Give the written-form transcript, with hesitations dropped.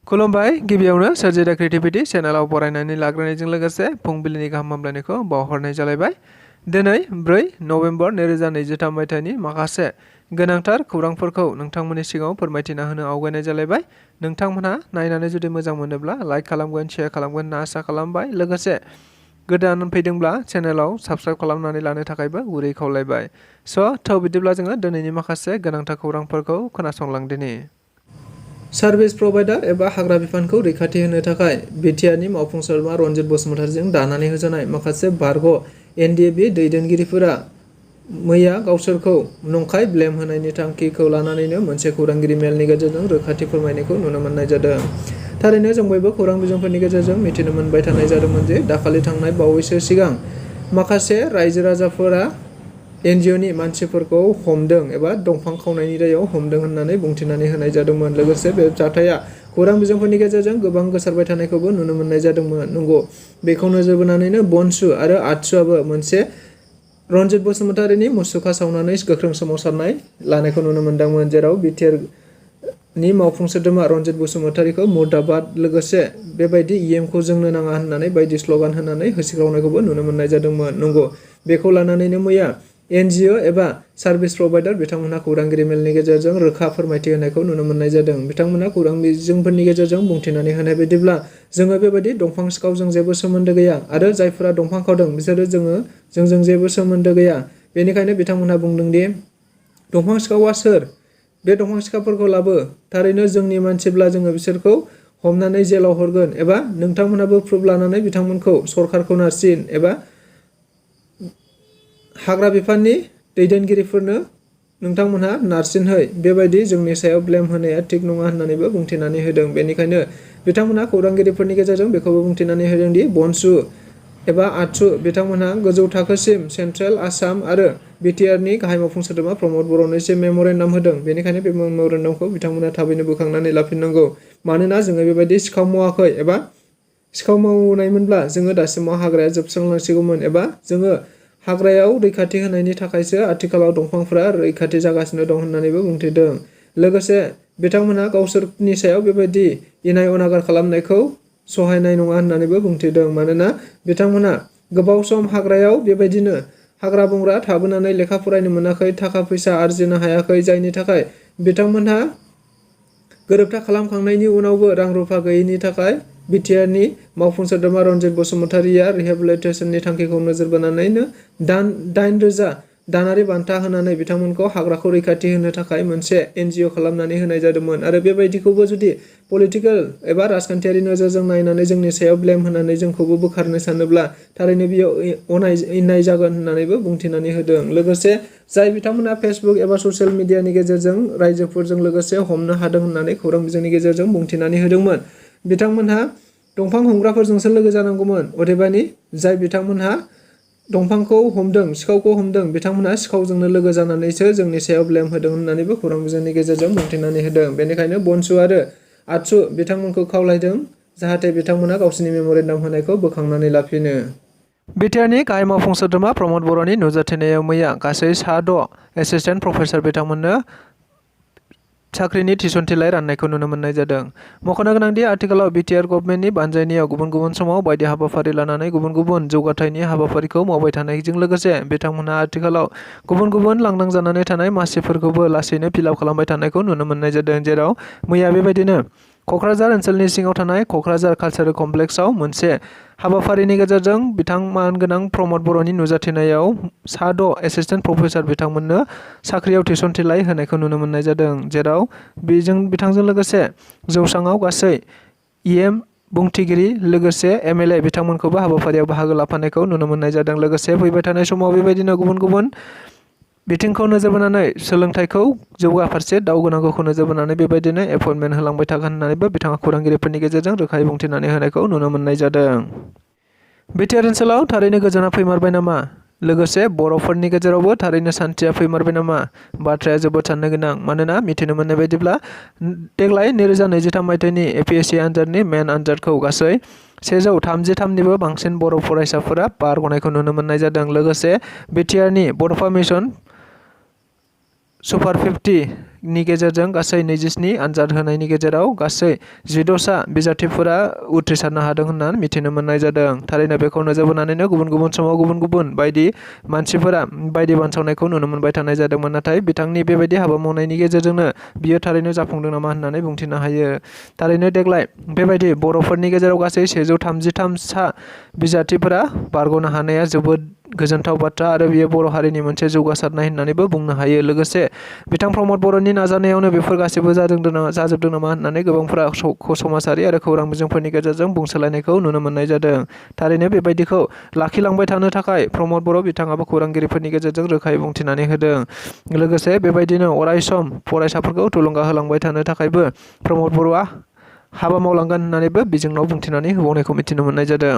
खुलुमबाय गिबियावनो सोरजिदा क्रिएटिभिटी चेनेलाव बरायनानै लाग्रोनायजों लोगोसे फुंबिलिनि गाहाम हामलायनायखौ बावहरनाय जालायबाय। दिनै 4 नभेम्बर 2023 मायथाइनि माखासे गोनांथार खौरांफोरखौ नोंथांमोननि सिगाङाव फोरमायथिना होनो आवगायनाय जालायबाय। नोंथांमोनहा नायनानै जुदि मोजां मोनोब्ला लाइक खालामगोन, शेयार खालामगोन होनना आसा खालामबाय। लोगोसे गोदान फैदोंब्ला चेनेलाव साबस्क्राइब खालामनानै लानो थाखायबो गुरै खावलायबाय। बिदिब्ला जोङो दिनैनि माखासे गोनांथार खौरांफोरखौ खोनासंलांदिनि। सार्भिस प्रभाइडार एबा हाग्रा बिफानखौ रैखाथि होनो थाखाय बिटिआरनि मावफुं सोद्रोमा रनजित बसुमतारीजों दानानै होजानाय माखासे बारग' एनडिएफबि दैदेनगिरिफोरा मैया गावसोरखौ नंखाय ब्लेम होनायनि थांखिखौ लानानैनो मोनसे खौरांगिरि मेलनि गेजेरजों रोखाथि फोरमायनायखौ नुनो मोननाय जादों। थारैनो जों बयबो खौरां बिजोंफोरनि गेजेरजों मिथिनो मोनबाय थानाय जादोंमोन जे दाखालि थांनाय बावैसो सिगां माखासे रायजो राजाफोरा एनजिअनि मानसिफोरखौ हमदों एबा दंफां खावनायनि दायाव हमदों होननानै बुंथिनानै होनाय जादोंमोन। लोगोसे बे जाथाया खौरां बिजोंफोरनि गेजेरजों गोबां गोसारबाय थानायखौबो नुनो मोननाय जादोंमोन। नंगौ, बेखौ नोजोर बोनानैनो बनसु आरो आतसुआबो मोनसे रनजित बसुमतारीनि मुसुखा सावनानै गोख्रों सोमावसारनाय लानायखौ नुनो मोनदोंमोन, जेराव बिटिआरनि मावफुं सोद्रोमा रनजित बसुमतारीखौ मुर्दाबाद लोगोसे बेबायदि इएमखौ जोंनो नाङा होननानै बायदि स्ल'गान होनानै होसिख्रावनायखौबो नुनो मोननाय जादोंमोन। नंगौ, बेखौ लानानैनो मैया एनजिअ एबा सार्भिस प्रभाइडार बिथांमोनहा खौरांगिरि मेलनि गेजेरजों रोखा फोरमायथि होनायखौ नुनो मोननाय जादों। बिथांमोनहा खौरां बिजोंफोरनि गेजेरजों बुंथिनानै होनाय बायदिब्ला जोङो बेबायदि दंफां सिखावजों जेबो सोमोन्दो गैया आरो जायफोरा दंफां खावदों बिसोरो जोंजों जेबो सोमोन्दो गैया। बेनिखायनो बिथांमोनहा बुंदोंदि दंफां सिखावा सोर? बे दंफां सिखाफोरखौ लाबो। थारैनो जोंनि मानसिब्ला जोङो बिसोरखौ हमनानै जेलाव हरगोन एबा नोंथांमोनहाबो प्रुफ लानानै बिथांमोनखौ सरखारखौ नारसिन एबा हाग्रा बिफाननि दैदेनगिरिफोरनो नोंथांमोनहा नारसिनहै। बेबायदि जोंनि सायाव ब्लेम होनाया थिग नङा होननानैबो बुंथिनानै होदों। बेनिखायनो बिथांमोनहा खौरांगिरिफोरनि गेजेरजों बेखौबो बुंथिनानै होदोंदि बनसु एबा आतसु बिथांमोनहा गोजौ थाखोसिम सेन्ट्रेल आसाम आरो बिटिआरनि गाहाय मावफुं सोद्रोमा प्रमद बर'निसिम मेम'रेन्डाम होदों। बेनिखायनो बे मेम'रेन्डामखौ बिथांमोना थाबैनो बोखांनानै लाफिननांगौ। मानोना जोङो बेबायदि सिखाव मावाखै एबा सिखाव मावनायमोनब्ला जोङो दासिमाव हाग्राया जोबस्रांलांसिगौमोन एबा जोङो हाग्रायाव रैखाथि होनायनि थाखायसो आथिखालाव दंफांफोरा रैखाथि जागासिनो दं होननानैबो बुंथिदों। लोगोसे बिथांमोनहा गावसोरनि सायाव बेबायदि इनाय अनागार खालामनायखौ सहायनाय नङा होननानैबो बुंथिदों। मानोना बिथांमोनहा गोबाव सम हाग्रायाव बेबायदिनो हाग्रा बंग्रा थाबोनानै लेखा फरायनो मोनाखै, थाखा फैसा आरजिनो हायाखै, जायनि थाखाय बिथांमोनहा गोरोबथा खालामखांनायनि उनावबो रां रुफा गैयैनि थाखाय बिटिआरनि मावफुं सोद्रोमा रनजित बसुमतारीया रिहेबिलिटेसननि थांखिखौ नोजोर बोनानैनो 8,000 दानारि बान्था होनानै बिथांमोनखौ हाग्राखौ रैखाथि होनो थाखाय मोनसे एनजिअ खालामनानै होनाय जादोंमोन। आरो बेबायदिखौबो जुदि पलिटिकेल एबा राजखान्थियारि नोजोरजों नायनानै जोंनि सायाव ब्लेम होनानै जोंखौबो बोखारनो सानोब्ला थारैनो बियो इनाय जागोन होननानैबो बुंथिनानै होदों। लोगोसे जाय बिथांमोना फेसबुक एबा ससियेल मिडियानि गेजेरजों रायजोफोरजों लोगोसे हमनो हादों होननानै खौरां बिजोंनि गेजेरजों बुंथिनानै होदोंमोन, बिथांमोनहा दंफां हमग्राफोरजोंसो लोगो जानांगौमोन। अदेबानि जाय बिथांमोनहा दंफांखौ हमदों, सिखावखौ हमदों, बिथांमोनहा सिखावजोंनो लोगो जानानैसो जोंनि सायाव ब्लेम होदों होननानैबो खौरां बिजोंनि गेजेरजों बुंथिनानै होदों। बेनिखायनो बनसु आरो आतसु बिथांमोनखौ खावलायदों जाहाथे बिथांमोना गावसोरनि मेम'रेन्डाम होनायखौ बोखांनानै लाफिनो। बिटिआरनि गाहाय मावफुं सोद्रोमा प्रमद बर'नि नुजाथिनायाव मैया गासै 6 एसिस्टेन्ट प्रफेसार बिथांमोननो साख्रिनि थिसनथिलाइ राननायखौ नुनो मोननाय जादों। मख'नो गोनांदि आथिखालाव बिटिआर गभर्नमेन्टनि बानजायनायाव गुबुन गुबुन समाव बायदि हाबाफारि लानानै गुबुन गुबुन जौगाथायनि हाबाफारिखौ मावबाय थानायजों लोगोसे बिथांमोनहा आथिखालाव गुबुन गुबुन लांदां जानानै थानाय मासिफोरखौबो लासैनो फिलआप खालामबाय थानायखौ नुनो मोननाय जादों। जेराव मैया बेबायदिनो क'क्राझार ओनसोलनि सिङाव थानाय क'क्राझार कालचारेल कमप्लेक्सआव मोनसे हाबाफारिनि गेजेरजों मानगोनां प्रमद बर'नि नुजाथिनायाव 6 एसिस्टेन्ट प्रफेसार बिथांमोननो साख्रियाव थिसनथिलाइ होनायखौ नुनो मोननाय जादों। जेराव बिथांजों लोगोसे जौसाङाव गासै इएम बुंथिगिरि लोगोसे एमएलए बिथांमोनखौबो हाबाफारियाव बाहागो लाफानायखौ नुनो मोननाय जादों। लोगोसे फैबाय थानाय समाव बेबायदिनो गुबुन गुबुन बिथिंखौ नोजोर बोनानै सोलोंथाइखौ जौगाफारसे दावगानांगौखौ नोजोर बोनानै बेबायदिनो एपइन्टमेन्ट होलांबाय थागोन होननानैबो बिथाङा खौरांगिरिफोरनि गेजेरजों रोखायै बुंथिनानै होनायखौ नुनो मोननाय जादों। बिटिआर ओनसोलाव थारैनो गोजोना फैमारबाय नामा? लोगोसे बर'फोरनि गेजेरावबो थारैनो सान्थिया फैमारबाय नामा? बाथ्राया जोबोद साननो गोनां। मानोना मिथिनो मोननाय बायदिब्ला देग्लाय 2023 मायथाइनि एपिएससि आनजादनि मेन आनजादखौ गासै 133निबो बांसिन बर' सुपार 50नि गेजेरजों गासै 27 आनजाद होनायनि गेजेराव गासै 14सा बिजाथिफोरा उथ्रिसारनो हादों होननानै मिथिनो मोननाय जादों। थारैनो बेखौ नोजोर बोनानैनो गुबुन गुबुन समाव गुबुन गुबुन बायदि मानसिफोरा बायदि बानसावनायखौ नुनो मोनबाय थानाय जादोंमोन, नाथाय बिथांनि बेबायदि हाबा मावनायनि गेजेरजोंनो बियो थारैनो जाफुंदों नामा होननानै बुंथिनो हायो। थारैनो देग्लाय बेबायदि बर'फोरनि गेजेराव गासै 133सा बिजाथिफोरा बारग'नो हानाया जोबोद गोजोनथाव बाथ्रा आरो बियो बर' हारिनि मोनसे जौगासारनाय होननानैबो बुंनो हायो। लोगोसे बिथां प्रमद बर'नि नाजानायावनो बेफोर गासैबो जाजोबदों नामा होननानै गोबांफोरा समाजारि आरो खौरां बिजोंफोरनि गेजेरजों बुंसोलायनायखौ नुनो मोननाय जादों। थारैनो बेबायदिखौ लाखिलांबाय थानो थाखाय प्रमद बर' बिथाङाबो खौरांगिरिफोरनि गेजेरजों रोखायै बुंथिनानै होदों। लोगोसे बेबायदिनो अरायसम फरायसाफोरखौ थुलुंगा होलांबाय थानो थाखायबो प्रमद बर'आ हाबा मावलांगोन होननानैबो बिजोंनाव बुंथिनानै होबावनायखौ मिथिनो मोननाय जादों।